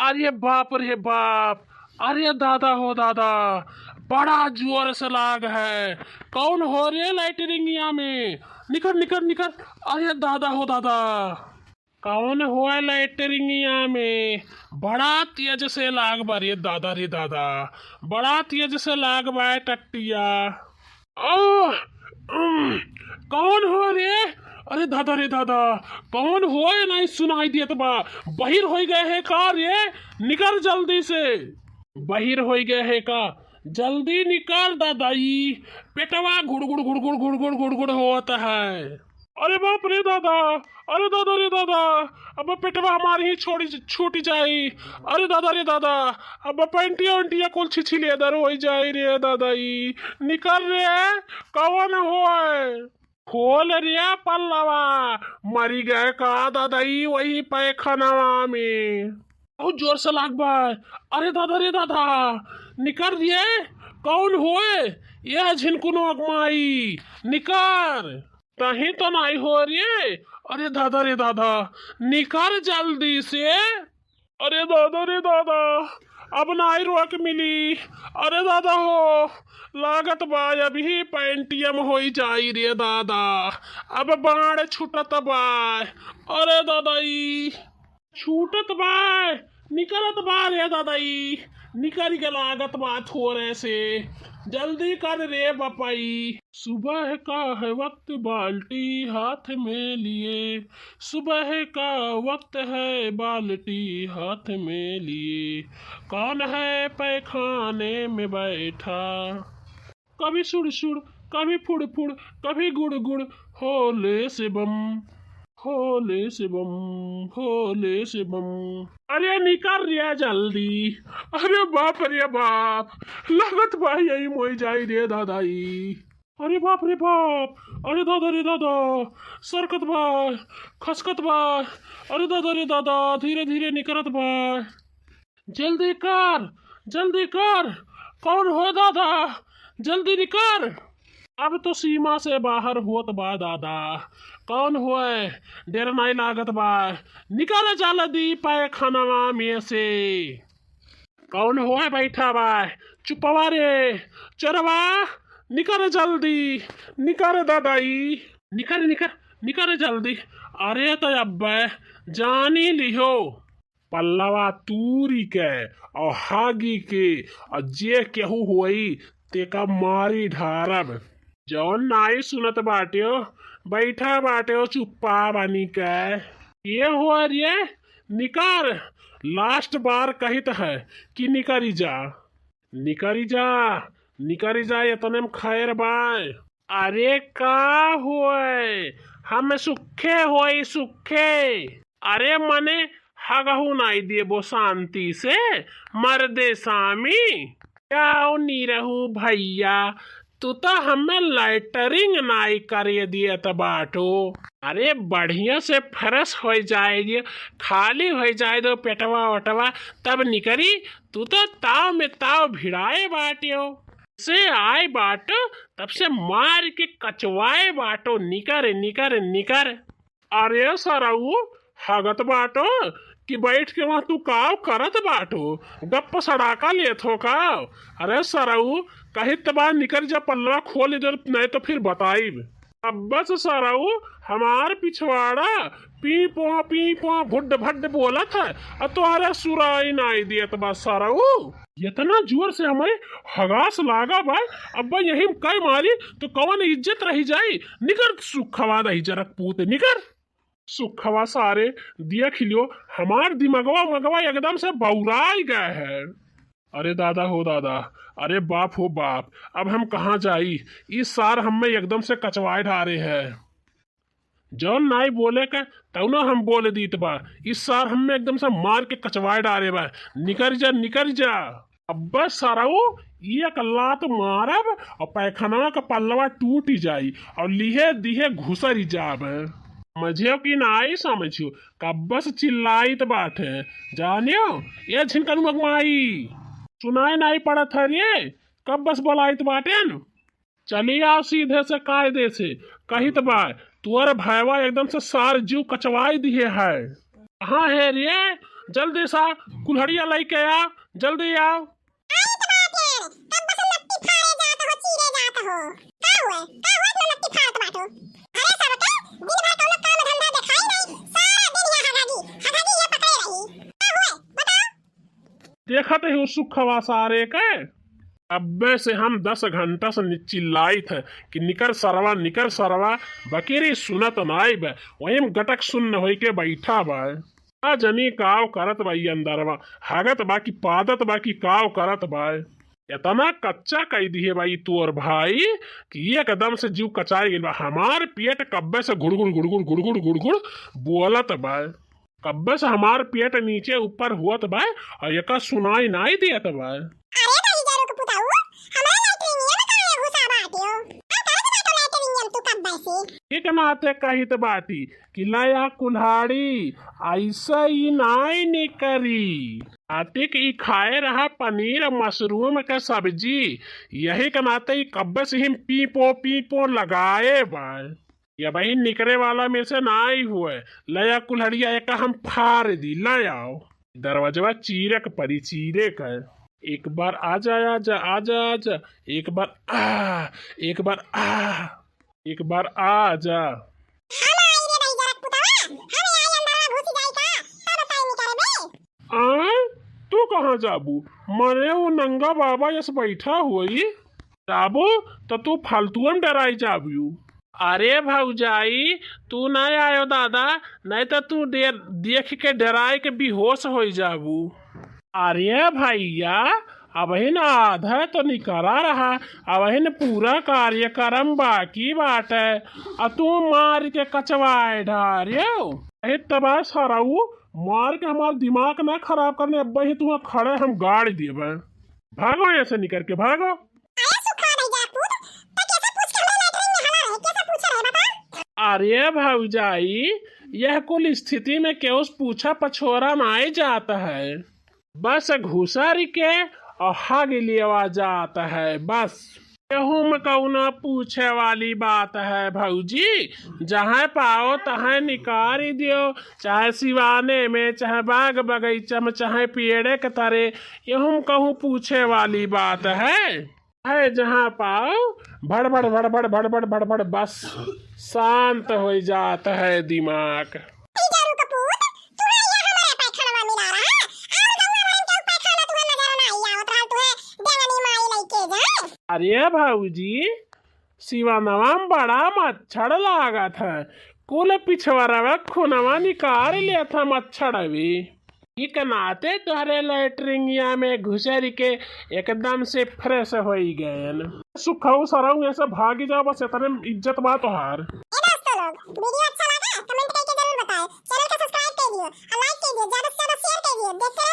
अरे बाप रे बाप, अरे दादा हो दादा, बड़ा जोर से लाग है। कौन हो रे लाइटरिंगिया में? निकल निकल निकल। अरे दादा हो दादा, कौन हो लाइटरिंगिया में? बड़ा तेज से लाग बा रे दादा रे दादा, बड़ा तेज से लाग बा टट्टिया। ओह, कौन हो रे? अरे दादा रे दादा, कौन हो नहीं सुनाई देत बा। बहिर हो गए है का रे? निकल जल्दी से। बहिर हो गए है का? जल्दी निकल दादाई, पेटवा घुड़ घुड़ घुड़ घुड़ घुड़ घुड़ घुड़ घुड़ होता है। अरे बाप रे दादा, अरे दादा रे दादा, अब पेटवा हमारी ही छोड़ी छूट जाई। अरे दादा रे दादा, अब पैंटिया उंटिया कुल छिछिलेदर हो जाई रे दादाई। निकल रे, कौन हो? खोल रे पल्लवा, मरी गए का दादाई वही पैखानावा में। बहुत जोर से लाग बा। अरे दादा रे दादा, निकल रे, कौन होए? यह झिनकुनो अगमाई, निकल। तही तो नहीं हो रे। अरे दादा रे दादा, निकल जल्दी से। अरे दादा रे दादा, अब नाई रोक मिली। अरे दादा हो, लागत बा अभी पैंटियम हो जाई रे दादा, अब बाण छूटत बा। अरे दादाई छूटत बा, निकलत बा रे दादाई, निकल के लागत बा थोड़े से। जल्दी कर रे बपाई। सुबह का है वक्त बाल्टी हाथ में लिए, सुबह का वक्त है बाल्टी हाथ में लिए, कौन है पैखाने में बैठा। कभी सुड़ सुड़, कभी फुड़ फुड़, कभी गुड़ गुड़, होले से बम, होले से बम, होले से बम। अरे निकल रे जल्दी। अरे बाप रे बाप, लगत बा यही मोई जाई रे दादाई। अरे बाप रे बाप, अरे दादा रे दादा, सरकत बा, खसकत बा। अरे दादा रे दादा, धीरे धीरे निकलत बा। जल्दी कर, जल्दी कर, कौन हो दादा, जल्दी निकल। अब तो सीमा से बाहर होत बा दादा, कौन होए? डर नहीं लागत बा, निकल जल्दी पैखानवा में से। कौन होए बैठा बा? चुपवा रे चोरवा, निकल जल्दी, निकल दादाई, निकल निकल निकल जल्दी। अरे तो अब्बे जानी लिहो, पल्लवा तूरी के और हागी के और जे केहू होई तेका मारी ढारब। जौन नाई सुनत बाट्यो, बैठा बाट्यो चुप्पा बनी के। ये हो रे निकार, लास्ट बार कहित है कि निकरी जा, निकरी जा, निकरी जा, इतने में खैर बाय। अरे का होए, हम सुखे होई सुखे। अरे मने हगहू नाई देबो शांति से, मर्दे सामी। क्या नी रहू भैया, तू तो हमें लाइटरिंग नाई करे दिए त बाटो। अरे बढ़िया से फ्रेश हो जाए दियो, खाली हो जाए दो पेटवा वटवा, तब निकरी। तू तो ताव में ताव भिड़ाए बाटियो से आए बाटो, तब से मार के कचवाए बाटो। निकर निकर निकर। अरे सरऊ हगत बाटो कि बैठ के वहाँ तू काव करत बाटो, गप्प सड़ाका लेत हो काव। अरे सरऊ कहित बा निकल जा, पल्ला खोल इधर, नहीं तो फिर बताइब। अब बस सरऊ हमार पिछवाड़ा पी पो भुड भड बोलत है, और तुम्हारे सुराई नाई दियत बा सरऊ। इतना जोर से हमारे हगास लागा बा, अब बा यही कई मारी तो कौन इज्जत रही जाई। निकर सुखवा रही जरक पूत, निकर सुखवा सारे दिया खिलियो, हमार दिमगवा मगवा एकदम से बौराई गए है। अरे दादा हो दादा, अरे बाप हो बाप, अब हम कहाँ जाई? इस सार हमें एकदम से कचवाए ढारे है। जौन नाई बोले का तौनो हम बोले दीत बा, इस सार हमें एकदम से मार के कचवाए डारे बा। निकल जा निकल जा। अब बस साराऊ एक लात मारब और पैखाना का पल्लवा टूट ही जाई और लिहे दिहे घुसर ही जाब। समझियो कि नाई समझियो, कब्बस चिल्लाइत बाटे जानियो। ये झिनकन मगमाई सुनाए नाई पड़त है रे, कब बस बोलाइत बाटे न। चली आओ सीधे से कायदे से, कहित बा तुअर भैवा एकदम से सार जीव कचवाई दिए है। कहाँ है रे? जल्दी सा कुल्हड़िया लई के आ, जल्दी आओ। आई त बात यार, तब बस लत्ती फाड़े जात हो, चीरे जात हो। का हुए का हुए इतना लत्ती फाड़त बाटो? अरे सबके दिन भर कौनो काम धंधा देखाई नहीं, सारा दिन यहाँ हगागी हगागी ये पकड़े रही। का हुए बताओ? देखत ही सुखवा सारे के। अब्बे से हम 10 घंटा से चिल्लाइत है कि निकर सरवा निकर सरवा, बकीरी सुनत नाई बे, वही में गटक सुन्न होई के बैठा बा। आ जनी काव करत बाई अंदरवा, हागत बाकी पादत बाकी काव करत बा। इतना कच्चा कह दिए भाई तोर भाई कि एकदम से जीव कचाई गेल बा। हमार पेट कब्बे से घुड़घुड़ घुड़घुड़ घुड़घुड़ घुड़घुड़ बोलत बा, कब्बे से हमार पेट नीचे ऊपर हुअत बा और एका सुनाई नाई देत बा। अरे भाई जरूर के पुताऊ, हमरा लैटरिनिया में काहे घुसा बाटियो? आ करत बाटो लैटरिनिया में तू कब्बे से? एक नाते कहित बाटी कि लया कुल्हाड़ी ऐसा ही नाई निकरी। आतिक ई खाए रहा पनीर मशरूम के सब्जी, यही के नाते ई कब्बे से ही पीपो पीपो लगाए बा। ये वही निकरे वाला में से नाई हुए। लया कुल्हड़िया एक हम फाड़ दी, ले आओ। दरवाजवा चीरे के परी चीरे के। एक बार आ जा आ जा आ जा आ जा, एक बार आ, एक बार आ, एक बार आ जा। हम आई रे भाई जरा पुतावा, हम आई अंदरवा घुसी जाई का तब ताई निकरे बे। आ तू कहाँ जाबू? मरे वो नंगा बाबा यस बैठा हुई जाबू तो तू फालतू में डराई जाबू। अरे भौजाई तू नहीं आयो दादा, नहीं तो तू देख के डराए के बेहोश हो जाबू। अरे भैया अब ना आधा तो निकला रहा, अब न पूरा कार्यक्रम बाकी बाटे, आ तू मार के कचवाए ढारियो। अरे तबाह सराऊ मार के हमार दिमाग ना खराब करने, अब ही तू खड़े हम गाड़ देबे। भागो ऐसे निकल के भागो। अरे सुखा भाई जरा पूत, तो कैसे पूछ के हमरा लैटरिन में हला रहे, कैसे पूछ रहे बता? अरे भौजाई यह कुल स्थिति में केवल पूछा पछोरा नाई जाता है, बस घुसर के और हग लिया जाता है बस। केहू में कौना पूछे वाली बात है भौजी, जहाँ पाओ तहाँ निकाल दियो, चाहे सिवाने में चाहे बाग बगीचा में चाहे पेड़े के तरे, यहू कहूँ पूछे वाली बात है। है जहाँ पाओ भड़बड़ भड़बड़ भड़बड़ भड़बड़ बस शांत हो जाता है दिमाग। ई जरूर के पूत, तू है यहाँ हमारे पैखाना मिला रहा, और गौआ भरन के पैखाना तुहे नजर ना आई आवत रहल, तुहे डेंगनी माई लइके जाए। अरे भाऊजी सिवानवा में बड़ा मच्छर लागत है, कुल पिछवरवा खुनवा निकाल लिया था मच्छर अभी। एक नाते तुहरे लैटरिंगिया में घुसर के एकदम से फ्रेश हो गए। सुखाऊ सराऊ ऐसे भागी जाओ बस, इतने इज्जत बात तुहार। ए दोस्तों लोग, वीडियो अच्छा लगा कमेंट करके जरूर बताएं, चैनल को सब्सक्राइब कर दियो और लाइक कर दियो, ज्यादा से ज्यादा शेयर कर दियो। देखते